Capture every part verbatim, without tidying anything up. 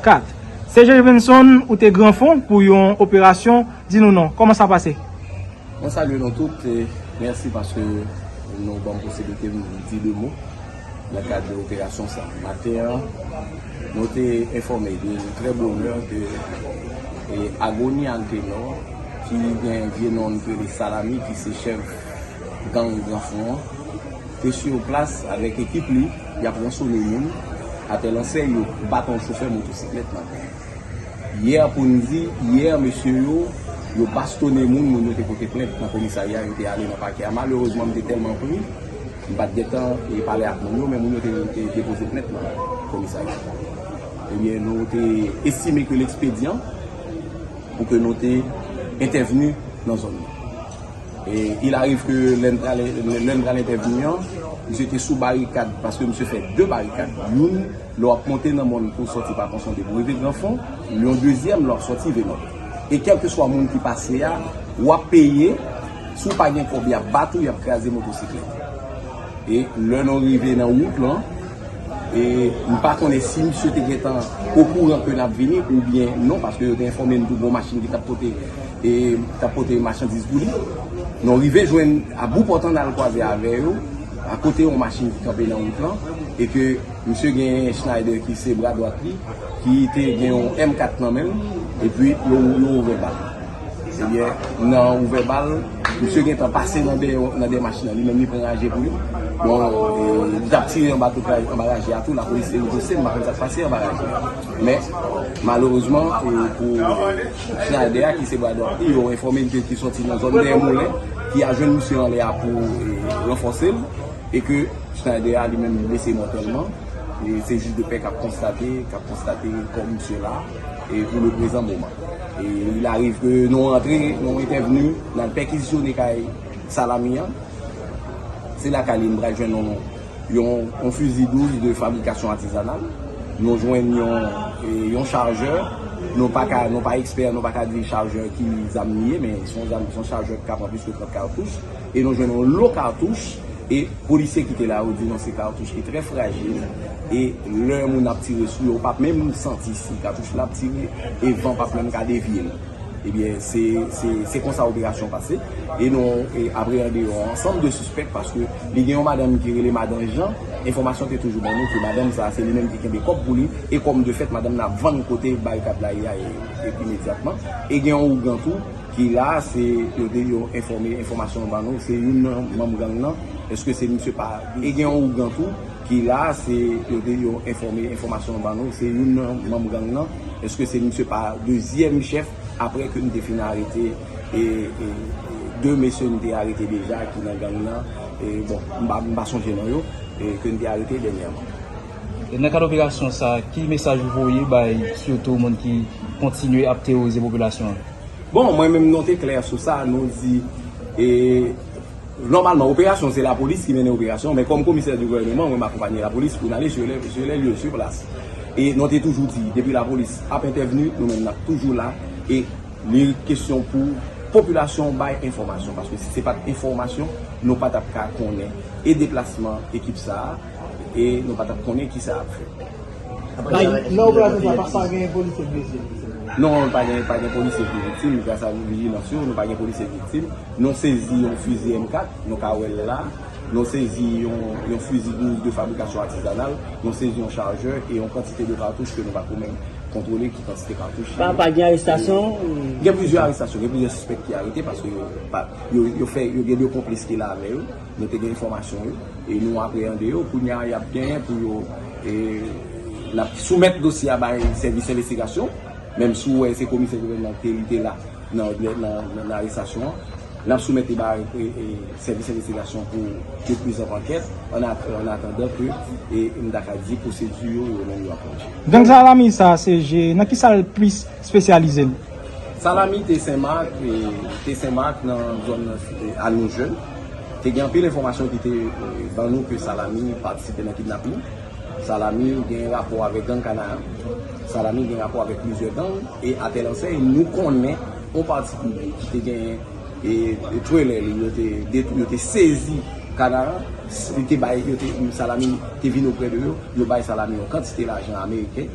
Kat. Serge Benson, ou te Gran Fon pou yon operasyon, di nou non. Kòman sa pase? Mwen salye nou tout e mèsi paske nou ban m posiblite m di de mo nan kad de operasyon sa. Maten an, nou te enfòme de trè bonè ke e, Agoni Altenor, ki gen vye non n rele Salami, ki se chèf gang Gran Fon an, te sou plas avèk ekip li, y ap ransone moun, atè lansè yo bat yon chofè motosiklèt nan Yè, pou n di, yè, mesye yo, yo bastonnen moun, moun yo te pote plent nan komisarya, yo te ale nan pakè a. Malerezman, m te tèlman pri, m pa t gentan e pale ak moun yo, men moun yo te, te depoze plent nan komisarya. Ebyen, nou te estime ke l ekspedyan pou ke nou te entèvni nan zòn nan. E il arrive ke lè n pral, lè n pral entèvni an, misye te sou barikad, paske misye fè de barikad. Youn, lè w ap monte nan mòn pou w sòti pa Ponson depi w rive Gran Fon, yon dezyèm lè w ap sòti Venòt. E kèlkeswa moun ki pase a, w ap peye, si w pa gen kòb, y ap bat ou, y ap kraze motosiklèt. E lè nou rive nan wout lan, e m pa konnen si misye te gentan okouran ke n ap vini oubyen non, paske yo te enfòme n tou gon machin ki t ap pote, e, t ap pote machandiz pou li. Nou rive jwenn a bout pòt an al kwaze avè yo, akote yon machin ki kanpe nan wout lan, e ke misye gen Schneider ki se bra dwat li, ki te gen yon M kat nan men l, epi yo, yo ouvè bal. Ebyen, nan ouvè bal, misye gentan pase nan dèyè, nan dèyè machin nan, li menm li pran raje pou li. Bon, e, li t ap tire anba tout raje, anba raje a tou, lapolis te riposte, m pa konn sa k pase anba raje a. Men, malerezman, e, pou Schneider a, ki se bra dwat li, yo enfòme l ke li soti nan zòn dèyè moulen, ki al jwenn misye anlè a pou, e, ranfòse l, e ke Schneider a li menm li blese mòtèlman. E se jij de pè k ap konstate, k ap konstate kò misye la, e pou le prezan moman. E il arrive ke nou rantre, nou entèvni, n al pèkizisyone kay Salami an. Se lakay li n pral jwenn yon, yon, yon fizi douz de fabrikasyon atizanal. Nou jwenn yon, e, yon chajè. Nou pa ka, nou pa ekspè, nou pa ka di chajè ki zam li ye, men se yon zam, se yon chajè ki ka pran plis ke trant katouch. E nou jwenn yon lo katouch. E polisye ki te la yo di non, se katouch ki trè frajil. E lè moun ap tire sou yo, ou p ap menm santi si katouch la ap tire, e van p ap menm ka devye l. Ebyen, se, se, se konsa operasyon pase. E nou, e, apreyande yon ansanm de sispèk, paske li gen yon madanm ki rele Madan Jan. Enfòmasyon te toujou ban nou ke madanm sa a, se li menm ki kenbe kòb pou li. E kòm de fèt, madanm nan ap vann kote barikad la ye a, e, e imedyatman. E gen yon ougan tou ki la, se yo te, yo enfòme, enfòmasyon ban nou, se youn nan manm gang nan. Èske se misye pa, e gen yon ougan tou ki la, se yo te, yo enfòme, enfòmasyon ban nou, se youn nan manm gang nan. Èske se misye pa dezyèm chèf, apre ke n te fin arete, e, e, e de mesye n te arete deja ki nan gang nan? E, bon, m pa, m pa sonje non yo, e ke n te arete dènyèman. E nan kad operasyon sa, ki mesaj ou voye bay sitou moun ki kontinye ap teworize popilasyon an? Bon, mwen menm, nou te klè sou sa, nou di, e, nòmalman, operasyon, se lapolis ki mennen operasyon, men kòm komisè di gouvènman, mwen m akonpanye lapolis pou n ale sur les, sur les lieux, sur place. E nou te toujou di, depi lapolis ap entèvni, nou menm n ap toujou la, e li kesyon pou popilasyon bay enfòmasyon, paske si se pa t enfòmasyon, nou pa t ap ka konnen e deplasman ekip sa a, e nou pa t ap konnen ki sa ap fèt. Nan operasyon sa, pa, pa gen polisye blese? Non, pa gen, pa gen polisye ki viktim, gras a vijilans yo, nou pa gen polisye viktim. Nou sezi yon fizi M kat, nou ka wè l la. Nou sezi yon, yon fizi douz de fabrikasyon atizanal. Nou sezi yon chajè e yon kantite de katouch ke nou pa ko menm kontwole ki kantite katouch. Pa, pa gen arestasyon? Gen plizyè arestasyon, gen plizyè sispèk ki arete paske yo, pa, yo, yo fè, yo gen de konplis ki la avè yo. Nou te gen enfòmasyon yo, e nou apreyande yo. Kounye a, y ap genyen pou yo, e, n ap soumèt dosye a bay sèvis envestigasyon, menm si w wè se komisè gouvènman ki te, li te la nan, nan, nan, nan arestasyon an. N ap soumèt li bay, e, e, sèvis envestigasyon pou de plus en ankèt, an at-, an atandan ke, e, m ta ka di pwosedi yo, yo menm yo ap pran. Gang Salami sa, se je, nan ki sa l plis espesyalize l? Salami te Senmak, e, te Senmak nan zòn, e, Anou Jèn. Te gen anpil enfòmasyon ki te, e, ban nou ke Salami patisipe nan kidnaping. Salami gen rapò avèk gang Kanara. Salami gen rapò avèk plizyè gang, e atè lansè, nou konnen yon pati ki te gen, e, e trelè li, yo te, yo te sezi Kanara, li te bay, yo te, Salami te vin oprè de yo, yo bay Salami yon kantite lajan ameriken.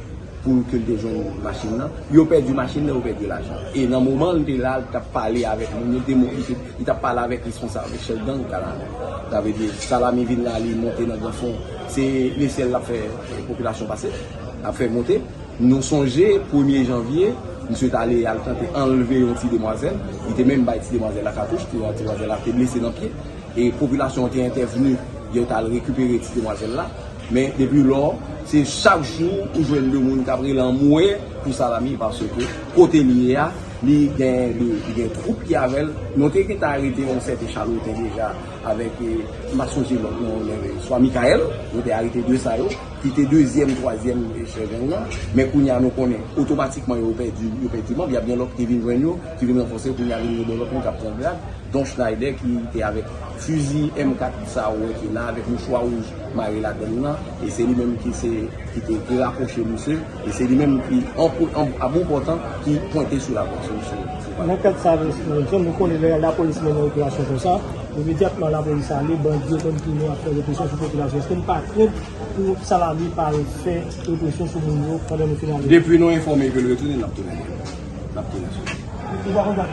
pou ke l te jwenn machin nan. Yo pèdi machin nan, yo pèdi lajan. E nan moman l te la, l t ap pale avèk moun yo, te mo-, li te, li t ap pale avèk responsab, avèk chèf gang Kalanmè. Sa vle di, Salami vin la, li monte nan Granfon. Se lesèl l ap fè, eh, popilasyon pase, l ap fè monte. Nou sonje, premye janvye, misye t ale al tante anlve yon ti demwazèl. Li te menm bay ti demwazèl la katouch, ti, ti demwazèl la te blese nan pye. E popilasyon an te entèvni, yo t al rekipere ti demwazèl la. Men depi lò, se chak jou ou jwenn de moun k ap rele anmwe pou Salami, paske kote li ye a, li gen, li, li gen twoup ki avè l. Nou te gentan arete yon sèten Chaloten deja avèk, eh, m pa sonje lòt non, swa Mikaèl, nou te arete de sa yo, ki te dezyèm, twazyèm chèf gang nan. Men kounye a nou konnen, otomatikman yo pèdi, yo pèdi manm, y ap gen lòt ki vin jwenn yo, ki vin ranfòse, kounye a vin gen de lòt moun k ap pran grad. Don Schneider ki te avèk fizi M kat sa ou wè ki la, avèk mouchwa wouj mare ladann nan, e se li menm ki se, ki te, ki rapwoche misye, e se li menm ki, an, an, a bon pòtan, ki pwente sou la, sou, sou, sou Nan kad sa, nou, nou konnen lè lapolis mennen operasyon konsa, imedyatman lapolis ale, bandi yo konn ki nou ap fè represyon sou popilasyon. Èske nou pa krent pou Salami pa refè represyon sou moun yo pandan nou fin ale? Depi nou enfòme ke l retounen, n ap tounen. N ap tounen sou li. Ou pa konn